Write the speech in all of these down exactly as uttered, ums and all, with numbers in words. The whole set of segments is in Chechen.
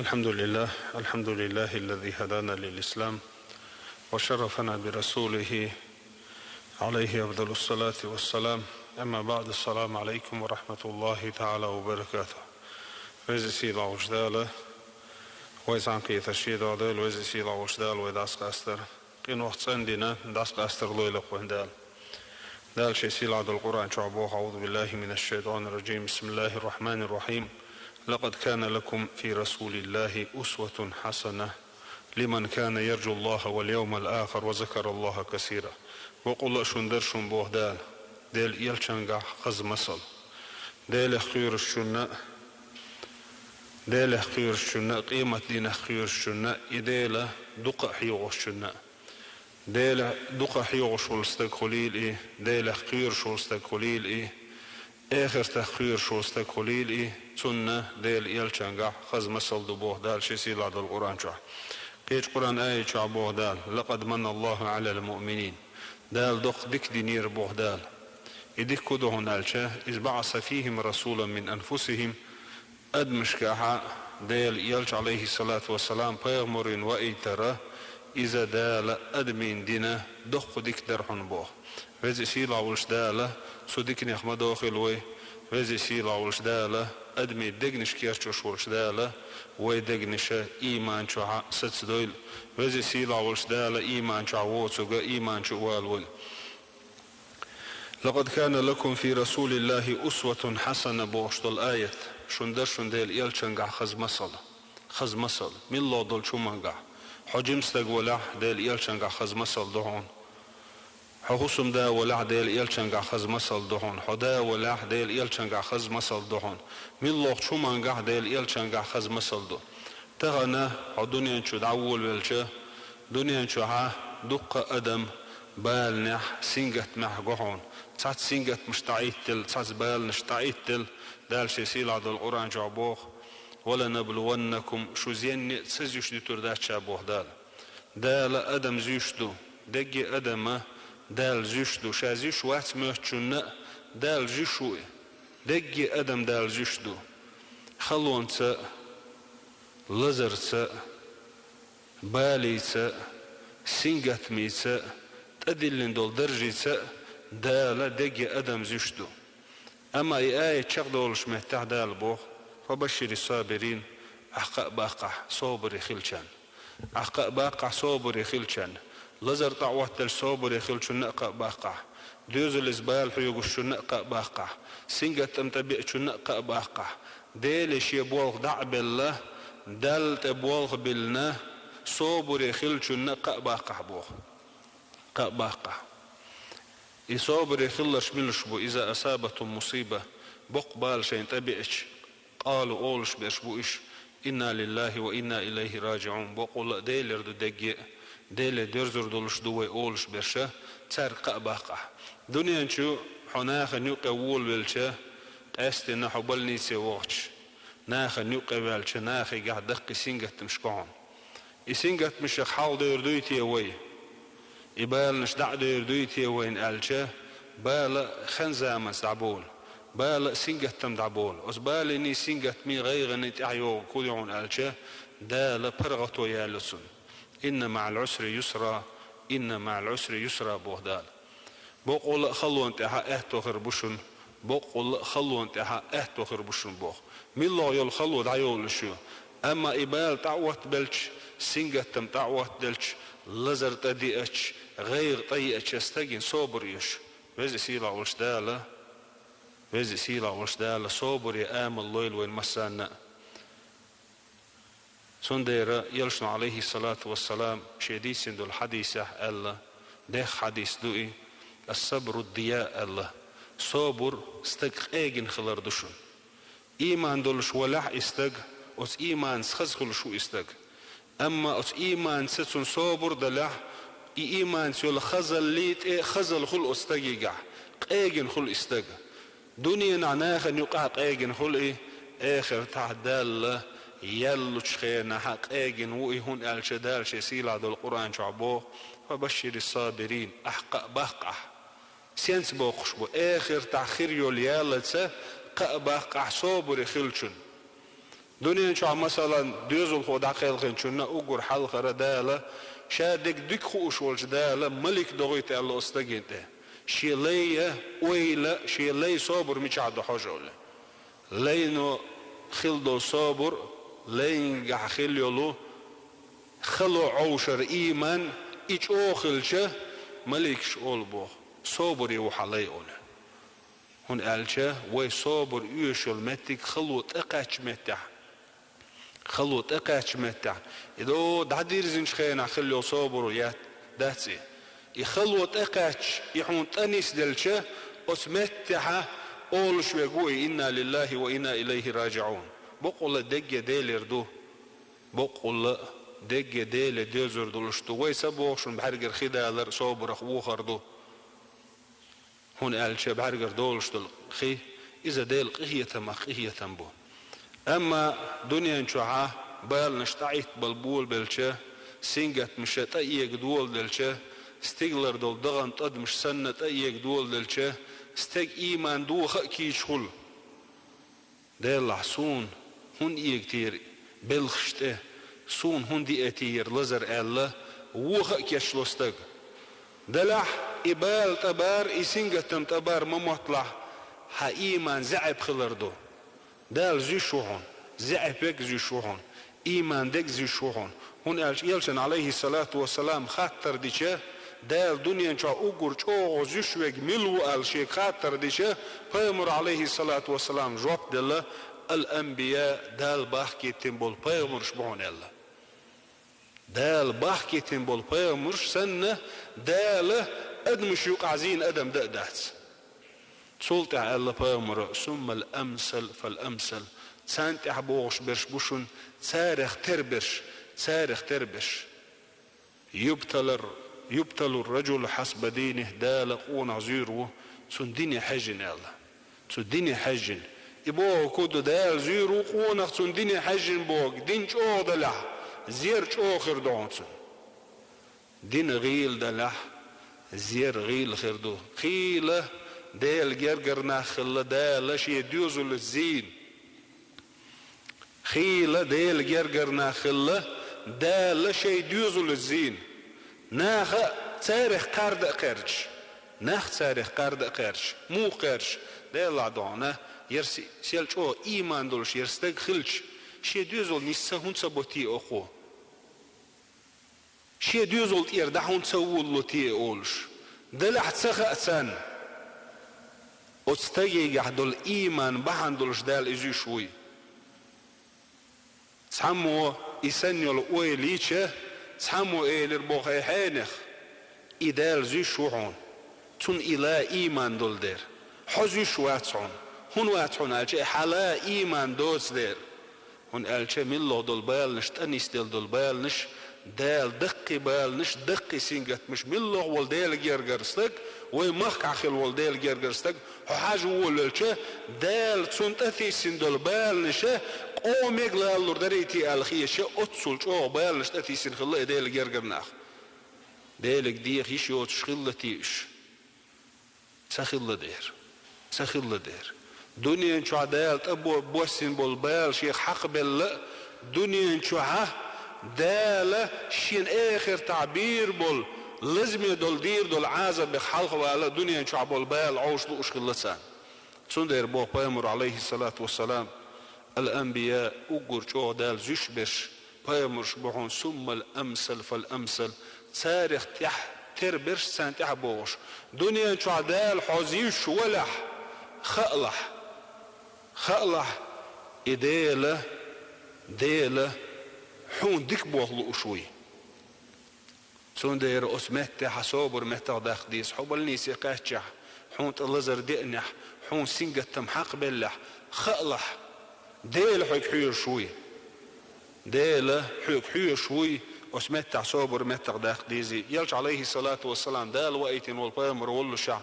الحمد لله، الحمد لله الذي هدانا للإسلام وشرفنا برسوله عليه أفضل الصلاة والسلام. أما بعد، السلام عليكم ورحمة الله تعالى وبركاته. Веза-Сийлахь волчу Дала вай зӀамкхетар шен догӀу дойла, Веза-Сийлахь волчу Дала вай дӀасакъастар къинойх цӀандина, дӀасакъастар лойла вайна Дала. Дала шен сийлахь долу Къуръан чохь боху: أعوذ بالله من الشيطان الرجيم. بسم الله الرحمن الرحيم. لقد كان لكم في رسول الله أسوة حسنة لمن كان يرجو الله واليوم الآخر وذكر الله كثيرا. Бакъволуш шуна дара шуна боху Дала, Делан элчангахь хаза масал. Делах кхоьрушчунна, Делах кхоьрушчунна, къематдийнах кхоьрушчунна, и Дела дукха а хьехошчунна. Дела дукха хьехош волу стаг хуьлийла и, Делах кхоьруш волу стаг хуьлийла и, эхартах кхоьруш волу стаг хуьлийла и, цунна Делан элчангахь хаза масал ду боху Дала шен сийлахь долу Къуръан чохь. Кхечу Къуръан аят чохь боху Дала: لقد من الله على المؤمنين. Дала доккха дика динера боху Дала. И дика хӀун ду хьуна аьлча: إذ بعث فيهم رسولا من أنفسهم. Адамашкахьа Делан элча, алейхиссалату вассалам, пайхамарна ваийтара, иза Дала адамийн дина доккха дика дара хьуна боху. Веза-Сийлахь волчу Дала цу диканех ма дохийла вай. Веза-Сийлахь волчу Дала адамийн дегнаш керчош волчу Дала вай дегнаша ийман чохьа сацадойла. Веза-Сийлахь волчу Дала ийман чохь воцург ийман чу а вала вайла. لقد كان لكم في رسول الله أسوة حسنة бохуш долу аят. Шуна дара шуна Делан элчангахь хаза масал. Хаза масал. Милла долчу хӀумангахь. Хьо жима стаг валахь, Делан элчангахь хаза масал ду хьуна. Хьо хӀусамда валахь, Делан элчангахь хаза масал ду хьуна. Хьо да валахь, Делан элчангахь хаза масал ду хьуна. Милла долчу хӀумангахь Делан элчангахь хаза масал ду. Тахана хьо дуьнен чу дӀаволавелча, дуьнен чохьа дуккха адам баланехь, сингаттамехь го хьуна. Цхьацца сингаттамаш дӀаиттина, цхьацца баланаш дӀаиттина, Дала шен сийлахь долу Къуръан чохь боху: ولنبلونكم, шу зенне а ца зуьйш дитур дац ша боху Дала. Дала адам зуьйш ду, дегге адама Дала зуьйш ду, ша зуьйш вац моьттучунна а Дала зуьйш ву и. Дегге адам Дала зуьйш ду. Халонца а, лазарца а, балийца а, сингаттамийца а, тӀедиллина долу даржийца а Дала дегге адам зуьйш ду. Амма и аят чекхдолуш меттехь Дала боху: فبشر الصابرين, ахь кхаъ баккхахь собаре хилчарна. Ахь кхаъ баккхахь собаре хилчарна. Лазар тӀе а хӀоттелча собаре хилчунна а кхаъ баккхахь. Доьзалца бала хьоьгушчунна а кхаъ баккхахь. Сингаттам тӀе беачунна а кхаъ баккхахь. Деле шен болх дӀа а белла, Далла тӀе болх а биллина, собаре хилчунна а кхаъ баккхахь боху. Кхаъ баккхахь. И собаре хилларш милуш бу: إذا أصابتهم مصيبة, боккха бала шайна тӀе беача, قالوا, олуш берш бу уьш: إنا لله وإنا إليه راجعون, боккъалла а Делера ду дегге а, Деле доьрзур долуш ду вай олуш берш, цаьрга кхаъ баккхахь. Дуьнен чу хьо нахана юкъе волавелча, къаьсттина хьо больнице вахча, нахана юкъе ваьлча, нахегахь даккхий сингаттамаш го хьуна. И сингаттамашех хьалхадевр дуй те вай? И баланаш дӀа а девр дуй те вайна аьлча, бала а хен заманца дӀаболу, бала а сингаттам дӀаболу. Оцу баланий, сингаттамий, гӀайгӀаний тӀаьхьа йогӀург хӀун ю хьуна аьлча, Дала паргӀато яьлла цунна. إن مع العسر يسرا, إن مع العسر يسرا боху Дала. Боккъалла а халонна тӀехьа аьтто хир бу шуна, боккъалла а халонна тӀехьа аьтто хир бу шуна боху. Милла йолу хало дӀайолуш ю. Амма и бала тӀе а хӀоттабелча, сингаттам тӀе а хӀоттаделча, лазар тӀе а деача, гӀайгӀа тӀе а еача стагана собар еш. Веза-Сийлахь волчу Дала, Веза-Сийлахь волчу Дала собаре амал лойла вайна массарна а. Цундела Элчано, алейхиссалату вассалам, шен дийцина долу хьадисехь аьлла, дехха хьадис ду и: الصبر ضياء, аьлла, собар стаг къегина хилар ду шуна. Ийман долуш валахь и стаг, оцу ийманца хаза хуьлуш ву и стаг. Амма оцу ийманца цунна собар далахь, и ийманца йолу хазаллий тӀе хазалла хуьлу оцу стагигахь, къегина хуьлу и стаг. Дуьненахь нахана юкъахь къегина хуьлу и, эхартахь Далла яьллачу хенахь къегина ву и, хӀунда аьлча Дала шен сийлахь долу Къуръан чохь боху: فبشر الصابرين, ахь кхаъ баккхахь. Сенца боккхуш бу? Эхартахь хир йолу ялаца кхаъ баккхахь собаре хилчун. Дуьнен чохь, масалан, доьзалхо дӀакхелхинчунна уггар хьалхара Дала, ша дерг дика хууш волчу Дала малик дохуьйту аьлла оцу стагана тӀе. Шен лай а, ойла а, шен лай собар мичахь ду хьожа олий. Лайно хила долу собар, лайнгахь хила йолу хало Ӏовшар, ийман, и чӀогӀа хилча, маликаш олу боху: «Собаре ву хьан лай», — олий. ХӀунда аьлча вай собар оьшуш йолу меттиг хало тӀекхаьчча меттехь. Хало тӀекхаьчча меттехь. И до дӀадирзинчу хенахь хила йолу собаро яц, дац и. И хало тӀекхаьчча, и хьуна тӀе нисделча, оцу меттехьа олуш верг ву и: «Инна лиллахи ва инна илайхи раджиӀун». Боккъалла дерриге Делера ду. Боккъалла дерриге Деле доьзур долуш ду. Вай ца боху шуна бӀаьргара хи далар собарах вохар ду. ХӀунда аьлча бӀаьргара долуш долу хи, иза Делан къинхетамах къинхетам бу. Амма дуьнен чохьа баланаш тӀаӀиттабала болабелча, сингаттамаш тӀеэга доладелча, стигалара долу дагӀан тӀадамаш санна тӀеэга доладелча, стеган ийман доха а кийча хуьлу. «Делахь, суна хӀунда эгатийра белхаш тӀе, суна хӀунда диэтийра лазар?» — аьлла, воха а кечло стаг. Делахь, и бала тӀебар, и сингаттам тӀебар ма мотталахь, хьан ийман заьӀап хилар ду. Дала зуьйш ву хьуна, заьӀап верг зуьйш ву хьуна, ийман дерг зуьйш ву хьуна. ХӀунда аьлча Элчан, алейхиссалату вассалам, хаттар дича, Дала дуьнен чохь уггар чӀогӀа зуьйш верг мила ву аьлла шега хаттар дича, пайхамар, алейхиссалату вассалам, жоп делла: «Ал-анбия», Дала бахкийтина болу пайхамарш бу хьуна аьлла. Дала бахкийтина болу пайхамарш санна, Дала адамаш юкъахь зийна адам дан а дац. Цул тӀаьхьа аьлла пайхамаро: «Суммал амсал фал амсал». Царна тӀаьхьа богӀуш берш бу шуна, царах тера берш, царах тера берш. «Юбталар, юбталур раджулу хьасба дийних», Дала къонах зуьйр ву цунна дине хьаьжжина аьлла. Цу дине хьаьжжина. И боху ку ду, Дала зуьйр ву къонах цунна дине хьаьжжина боху, дин чӀогӀа далахь, зер чӀогӀа хир ду хьуна цунна. Дин гӀийла далахь, зер гӀийла хир ду. Хийла Делан гергара нах хилла Дала шен доьзалца зийна. Хийла Делан гергара нах хилла Дала шайн доьзалца зийна. Наха а царах кхарда а кхаьрдаш. Нах царах кхарда а кхаьрдаш. Муха кхаьрдаш? Делахь догӀна, яра се-, сел чӀогӀа ийман долуш яра стаг хилча, шен доьзал нисса хӀунда ца бо те оха? Шен доьзал тӀера дӀа хӀунда ца волало те олуш, делахь ца хаьа царна, оцу стагегахь долу ийман бахьана долуш Дала иза уьш вуй. Цхьаммо и санна йолу ойла йича, цхьаммо элира боху: «Хьай хьенех, и Дала зуьйш ву хьуна, цунна и ла ийман долу дера. Хьо зуьйш вац хьуна, хӀунда вац хьуна аьлча, и хьан ла ийман доцу дера». ХӀунда аьлча миллагӀа долу баланаш, тӀе нисделла долу баланаш, Дала даккхий баланаш, даккхий сингаттамаш, миллагӀа волу Делан гергара стаг, вай махкахь хилла волу Делан гергара стаг, хьо хьажа волавелча, Дала цунна тӀетийсина долу баланаша къомега лаллур дарий те аьлла хеташ, оццул чӀогӀа баланаш тӀетийсина хилла и Делан гергара нах. Делега деха йиш йоцуш хилла те уьш? Ца хилла дера. Ца хилла дера. Дуьнен чохь Дала тӀе бо-, боссина болу бала шех хьакхабелла а, дуьнен чохьа Дала шена эхартахь бийр болу, лазаме долу дийр долу Ӏазабех хьалхавала а, дуьнен чохь болу бала Ӏовш лууш хилла царна. Цундела боху пайхамар, алейхиссалату вассалам: «Ал-анбия», уггар чӀогӀа Дала зуьйш берш пайхамарш бу хьуна, «суммал амсал фал амсал», царах тӀаьхьа тера берш, царна тӀаьхьа богӀуш. Дуьнен чохь Дала хьо зуьйш валахь, хаалахь, хаалахь, и Дела, Дела хьуна дика боху лууш вуй. Цундела оцу метте хьан собар меттах даккха деза. Хьо больнице кхаьччехь, хьуна тӀе лазар деанехь, хьуна сингаттам хьакхабеллехь, хаалахь, Дела хьоьга хьоьжуш вуй. Дела хьоьга хьоьжуш вуй, оцу меттахь собар меттах даккха дезий. Элча, алейхиссалату вассалам, Дала ваийтина волу пайхамар воллушехь,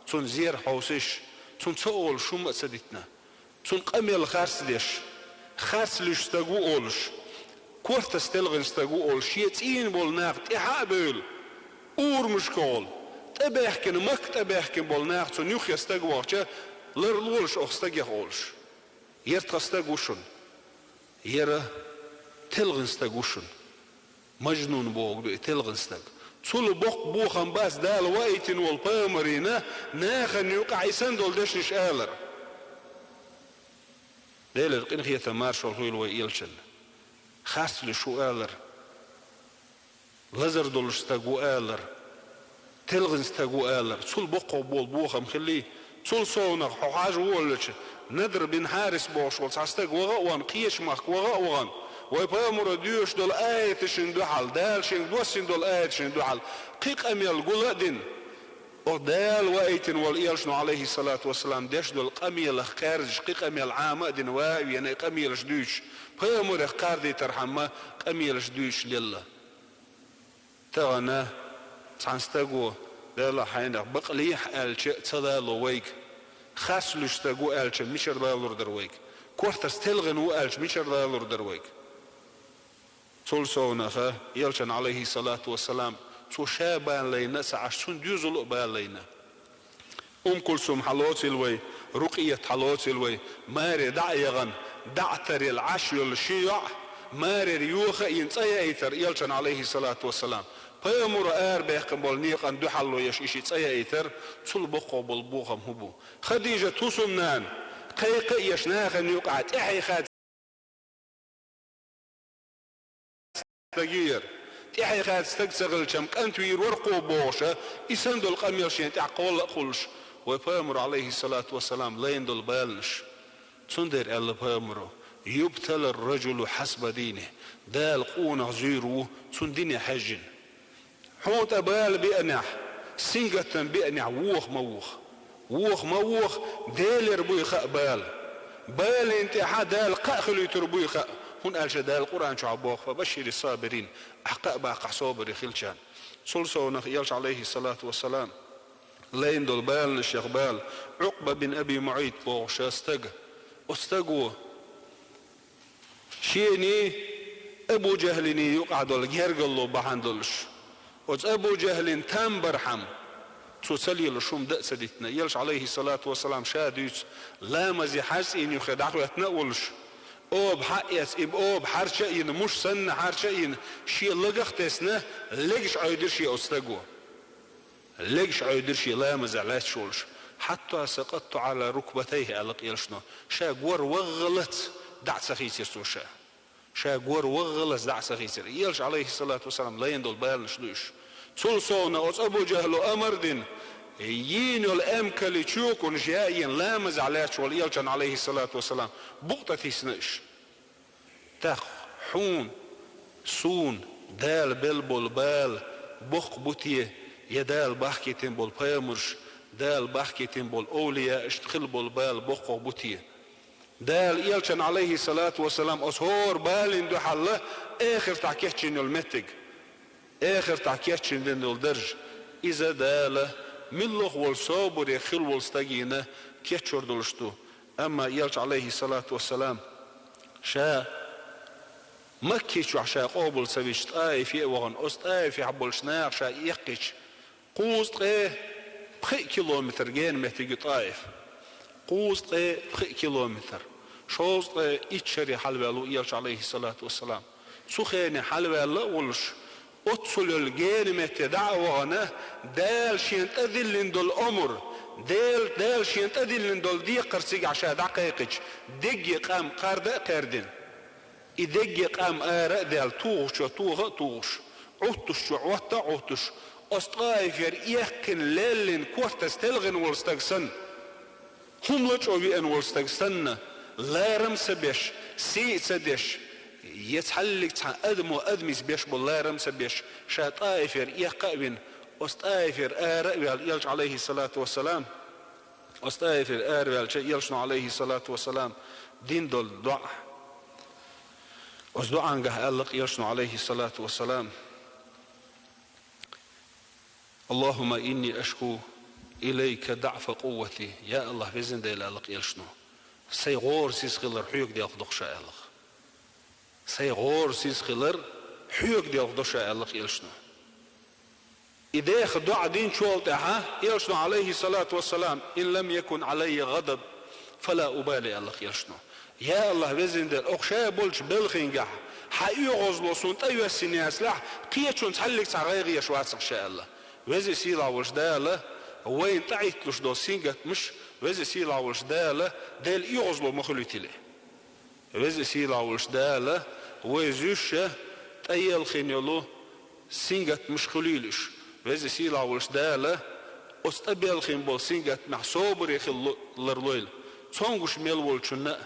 цунна зер хьовсийша, цунна ца олуш хӀумма а ца дитина. Цунна къамел харц деш, харц луьйш стаг ву олуш, кортас телхина стаг ву олуш, шен цӀийна болу нах тӀаьхьа а бевлла, урамашкахула, тӀебаьхкина, Макка тӀебаьхкина болу нах цунна юххе стаг вахча, ларлолаш оха стагех олуш. Яра тхан стаг ву шуна. Яра телгӀан стаг ву шуна. Мажнун бохург ду и телгӀан стаг. Цул боккха бохам бац Дала ваийтина волу пайхамарна нахана юкъахь и санна долу дешнаш алар. Делера къинхетам, маршалла хуьлда вайн элчанна. Харц луьйш ву алар. Лазар долуш стаг ву алар, телгӀан стаг ву алар, цул боккха болу бохам хилий? Цул совнах хьо хьажа волчу, Надр бин Хьарис бохуш волу цхьа стаг ваха а вахана, кхечу махка ваха а вахана, вайн пайхамаро доьшуш долу аяташна дуьхьал, Дала шега доссийна долу аяташна дуьхьал кхин къамел гул а дина, оха Дала ваийтина волу элчано, Ӏалайхиссалату вассалам, деш долу къамелах кхаьрдаш кхин къамел Ӏама а дина, ван а веана, и къамелаш дуьйцуш, пайхамарех кхардийтархьама къамелаш дуьйцуш лелла. Тахана цхьана стаг ву, Дала хьайнах, бакълехь аьлча а ца лало вайга. Харц луьйш стаг ву аьлча, мичара лалур дара вайга? Кортас телгӀина ву аьлча, мичара лалур дара вайга? Цул совнаха, элчанна, Ӏалайхиссалату вассалам, цо ша бала лайна а ца Ӏаш, цунна доьзал а бала лайна. Умм Кулсум хьалоцийла вай, Рукъият хьалоцийла вай, маре дӀа а яхана, дӀа а тарйина Ӏаш йолу ши йоӀ, марера йоха а йина, цӀа яийтара элчанна, Ӏалайхиссалату вассалам. Пайхамаро арабаьккхина болу некъан дуьхьало еш и ши цӀа яийтара, цул боккха болу бохам хӀун бу? Хадижат, хӀусамнана, кхайкха а еш, нахана юкъахь тӀаьхье хадийна стаг яра. ТӀаьхье хадийна стаг ца хилчам, кӀант вийр вара кхо бохуша, и санна долу къамел шена тӀехь кхолла а хуьлуш, вайн пайхамаро, Ӏалайхиссалату вассалам, лайна долу баланаш. Цундела аьлла пайхамаро: «Юбтала ар-раджулу хьасба дийнихӀ». Дала къонах зуьйр ву цуьнан дине хьаьжжина. Хьуна тӀе бала беанехь, сингаттам беанехь, воха ма воха. Воха ма воха, Делера буй хаа бала. Балина тӀехьа Дала кхаъ хуьлуьйтур буй хаа, хӀунда аьлча Дала Къуръан чохь боху: «Фабашшири сабирин», ахь кхаъ баккхахь собаре хилчарна. Цул совнаха элча, Ӏалайхиссалату вассалам, лайна долу баланашех бала Ӏукъба бин Аби МуӀайт бохуша стага. Оцу стага ву. Шений Абу Жахьлиний юкъахь долу гергарло бахьана долуш, оцу Абу Жахьлин там бархьама, цо ца лелош хӀума дан а ца дитина, элча, Ӏалайхиссалату вассалам, ша дуьйцу ламазе хьаьрцӀийн юххе дӀахӀоьттина а волуш, оба хьаэцна, и оба хьарча а йина, муш санна хьарча а йина, шен лагах а тесна, легаш Ӏовдира шен оцу стага. Легаш Ӏовдира шен ламазехь лаьтташ волуш, хьатта сакъатта Ӏала рукбатайхӀи, аьлла элчано, ша гор ваххалц дӀа а ца хийцира цо ша. Ша гор ваххалц дӀа а ца хийцира. Элча, Ӏалайхиссалату вассалам, лайна долу баланаш ду уьш. Цул совнаха оцу Абу Жахьло амар дина, йийна йолу эмкалан чокунаш яа а йина, ламазехь лаьтташ волу элчанна, Ӏалайхиссалату вассалам, букъа тӀе тисна уьш. ТӀаккха хьуна, суна Дала белла болу бала боккха бу те, я Дала бахкийтина болу пайхамарш, Дала бахкийтина болу овлияаш хилла болу бала боккха бу те? Дала элчанна, Ӏалайхиссалату вассалам, оцу хӀора балина дуьхьал эхартахь кечйина йолу меттиг. Эхартахь кечйина дина долу дарж, иза Дала муьлхха а волу собаре хилла волу стагана кечйур долуш ду. Амма элча, Ӏалайхиссалату вассалам, ша Макки чохь ша къобал ца вича, ТӀаифе а вахана, оцу ТӀаифехь болчу наха ша эккхича, кхузткъе пхиъ километр гена меттиг ю ТӀаиф. Кхузткъе пхиъ километр. Шовзткъе итт шаре хьалаваьлла ву элча, Ӏалайхиссалату вассалам. Цу хене хьалаваьлла а волуш, оццул йолу гена метте дӀа а вахана, Дала шена тӀедиллина долу омра, Дела, Дала шена тӀедиллина долу декхар цигахь ша дӀакхайкхича, дегге къам кхарда а кхаьрдина. И дегге къам ара а даьлла, тухучо тоха а тухуш, Ӏуттучо Ӏотта а Ӏуттуш, оцу ТӀаифера эккхина леллина кортас телхина волу стаг санна, хӀума лачкъо веана волу стаг санна, ларам а ца беш, сий а ца деш, я цхьаллиг цхьа адамо адамица беш болу ларам а ца беш, ша ТӀаифера эккха а вина, оцу ТӀаифера ара а ваьлла элча, Ӏалайхиссалату вассалам, оцу ТӀаифера араваьлча, элчано, Ӏалайхиссалату вассалам, дина долу доӀа. Оцу доӀангахь аьлла элчано, Ӏалайхиссалату вассалам: «Аллахумма инни ашку илайка даӀфа къуввати». Я АллахӀ, везан Дела, аьлла элчано, сайн гӀора сиз хилар хьоьга делха до ша, аьлла. Сайн гӀора сиз хилар хьоьга делха до ша, аьлла элчано. И деха доӀа динчул тӀаьхьа элчано, Ӏалайхиссалату вассалам: «Ин лам якун Ӏалайя гӀадаб, фала убали», аьлла элчано. Я Аллахь, везан Дела, оха ша болчу белхингахь хьан оьгӀазло суна тӀе йоьссина яцалахь, кхечунна цхьаллиг цхьа гӀайгӀа еш вацахь ша, аьлла. Веза сийлахь волчу Дала вайна тӀаӀитталуш долу сингаттамаш, веза сийлахь волчу Дала, Дела оьгӀазло ма хуьлуьйтила. Веза сийлахь волчу Дала вай зуьйш а тӀеелхина йолу сингаттамаш хуьлийла уьш. Веза сийлахь волчу Дала оцу тӀебелхина болу сингаттамехь собаре хила ло-, ларлойла. Цомгуш мел волчунна а,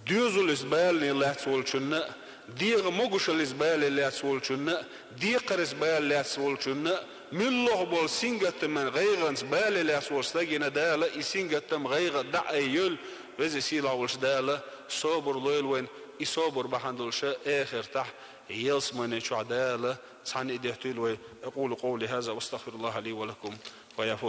доьзаллица балане лаьцна волчунна а, дегӀан могушаллица бале лаьцна волчунна а, декхарца бале лаьцна волчунна а, муьлхха болу сингаттаман гӀайгӀанца бале лаьцна волчу стагана Дала и сингаттам, гӀайгӀа дӀа а йойла, веза сийлахь волчу Дала собар лойла вайна, и собар бахьана долуш а эхартахь, ялсамане чохь Дала цхьаьна и дуьтийла вай. أقول قولي هذا وأستغفر الله لي ولكم ويعفو